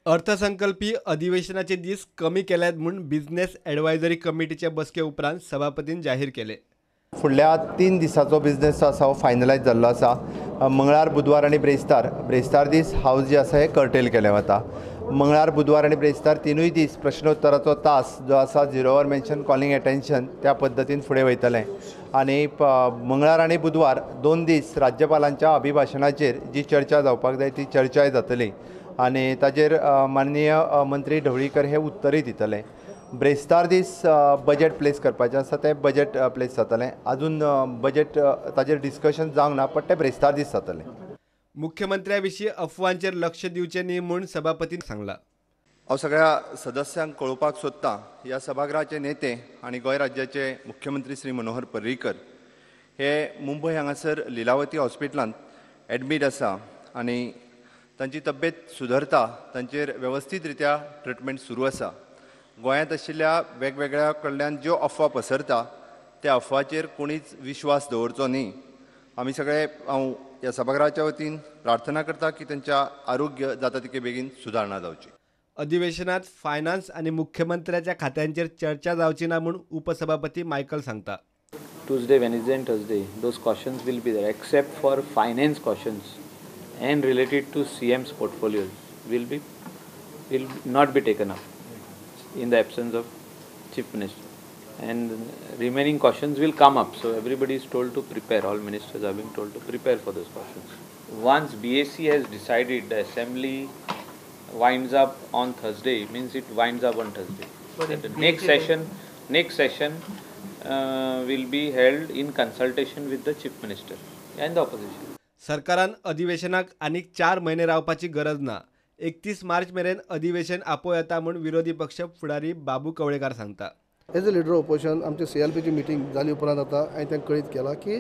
अर्थसंकल्पी अधिवेशनाचे दीस कमी केल्यात म्हूण बिझनेस एडवायजरी कमिटीचे बसके उपरांत सभापतीन जाहीर केले. फुडल्या 3 दिसाचो बिझनेस आसा हो फायनलायज जाल्लो आसा. मंगळार, बुधवार आनी ब्रेस्तार, ब्रेस्तार दीस हावज जे आसा हे कर्टेल केलें वता. मंगळार, बुधवार आनी ब्रेस्तार 3 दीस प्रश्नोत्तराचो तास जो आसा zero hour mention calling attention त्या पद्दतीन फुडें वयतलें. आनी मंगळार आनी बुधवार 2 दीस राज्यपालांच्या अभिभाशणाचेर जी चर्चा जावपाक जाय ती चर्चाय जातली आनी ताजेर माननीय मंत्री ढवळीकर हे उत्तरय दितले. ब्रेस्तार दीस बजेट प्लेस करपाचें आसा, तें बजेट प्लेस जातलें. अजून बजेट ताजेर डिस्कशन जावंक ना, पण तें ब्रेस्तार दीस जातलें. मुख्यमंत्र्या विशीं अफवांचेर लक्ष दिवचें न्ही म्हूण सभापतीन सांगलां. हांव सगळ्या सदस्यांक कळोवपाक सोदतां, ह्या सभागृहाचे नेते आनी गोंय राज्याचे मुख्यमंत्री श्री मनोहर पर्रीकर हे मुंबय हांगासर लिलावती हॉस्पिटलांत एडमीट आसा आनी तांची तब्येत सुदरता, तांचेर वेवस्थीत रित्या ट्रिटमेंट सुरू आसा. गोंयांत आशिल्ल्या वेगवेगळ्या कडल्यान ज्यो अफवा पसरता त्या अफवाचेर कोणीच विश्वास दवरचो न्ही. आमी सगळे, हांव ह्या सभागृहाच्या वतीन प्रार्थना करता की तांच्या आरोग्य जाता तितके बेगीन सुदारणा जावची. अधिवेशनात फायनान्स आनी मुख्यमंत्र्याच्या खात्यांचेर चर्चा जावची ना म्हूण उपसभापती मायकल सांगता. Tuesday, Wednesday and Thursday those questions will be there except for finance questions and related to CM's portfolios will not be taken up in the absence of Chief Minister, and remaining questions will come up. So everybody is told to prepare, all ministers are being told to prepare for those questions. Once BAC has decided the assembly winds up on Thursday, means it winds up on Thursday. The next session will be held in consultation with the Chief Minister and the opposition. सरकारान अधिवेशनाक आनीक 4 म्हयने रावपाची गरज ना. 31 मार्च मेरेन अधिवेशन आपोवं येता म्हूण विरोधी पक्ष फुडारी बाबू कवळेकार सांगता. As a leader of opposition आमची CLPची मिटींग जाली उपरांत आतां हांवें तांकां कळीत केलां की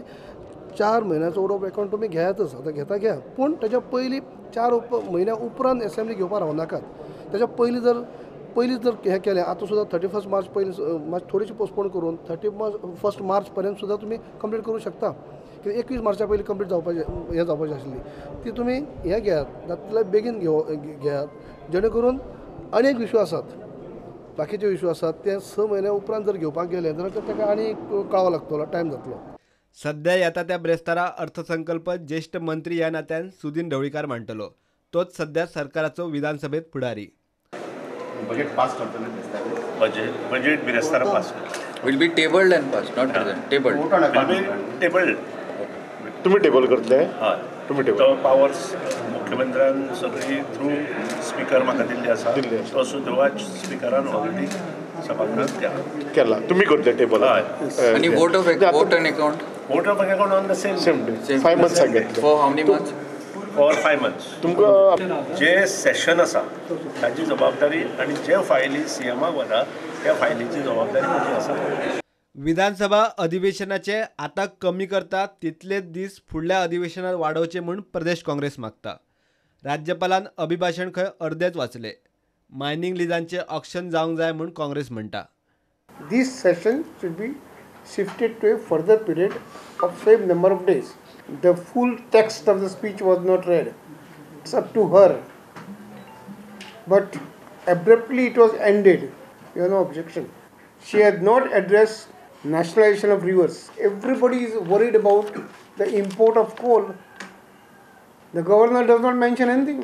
4 म्हयन्याचो वोट ऑफ अकाउंट तुमी घेयातच, आतां घेता घ्या, पूण ताच्या पयलीं 4 म्हयन्या उपरांत एसेंब्ली घेवपाक रावनाकात. ताच्या पयलीं जर हें केलें, आतां सुद्दां 31 मार्च पयलीं मात थोडीशी पोस्टपोन करून 31 मार्च पर्यंत सुद्दां तुमी कंप्लीट करूं शकता. कित्याक 21 मार्चा पयलीं कंप्लीट जावपाचें हें जावपाचें आशिल्ली ती तुमी हें घेयात, जातल्यार बेगीन घेयात, जेणे करून अनेक इशू आसात, बाकीचे इशू आसात ते 6 म्हयन्या उपरांत जर घेवपाक गेले जाल्यार ताका आनी कळाव लागतलो, टायम जातलो. सध्या येता त्या ब्रेस्तारा अर्थसंकल्प ज्येष्ठ मंत्री ह्या नात्यान सुदीन ढवळीकार मांडटलो. तोच सध्या सरकाराचो विधानसभेत फुडारी. बजेट पास करतले, बजेट बिरेस्तारा pass will be tabled and passed, not present, tabled. Will be tabled. तुम्ही टेबल करतले? हय, तुम्ही टेबल. तो पावर्स मुख्यमंत्र्यान सगळी थ्रू स्पीकर म्हाका दिल्ली आसा, तो सुद्दां स्पीकरान ऑलरेडी सभागृहात केला. तुम्ही करतले टेबल? हय. आनी vote of vote on account, vote of account on the same day, 5 months सांगितले. For how many months? For 5 months. तुमकां जे सेशन आसा ताची जबाबदारी आनी जे फायली सीएमाक वता त्या फायलीची जबाबदारी म्हजी आसा. विधानसभा अधिवेशनाचे आतां कमी करता तितले दीस फुडल्या अधिवेशनात वाडोवचे म्हूण प्रदेश काँग्रेस मागता. राज्यपालान अभिभाशण खंय अर्देच वाचले. मायनिंग लिजांचे ऑक्शन जावंक जाय म्हूण काँग्रेस म्हणटा. This session should be shifted to a further period of same number of days. The full text of the speech was not read. It's up to her. But abruptly it was ended. You have no objection. She had not addressed nationalization of rivers. Everybody is worried about the import of coal. The governor does not mention anything.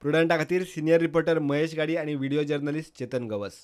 प्रुडंटा खातीर senior reporter Mahesh गाडी आणि video journalist Chetan Gawas.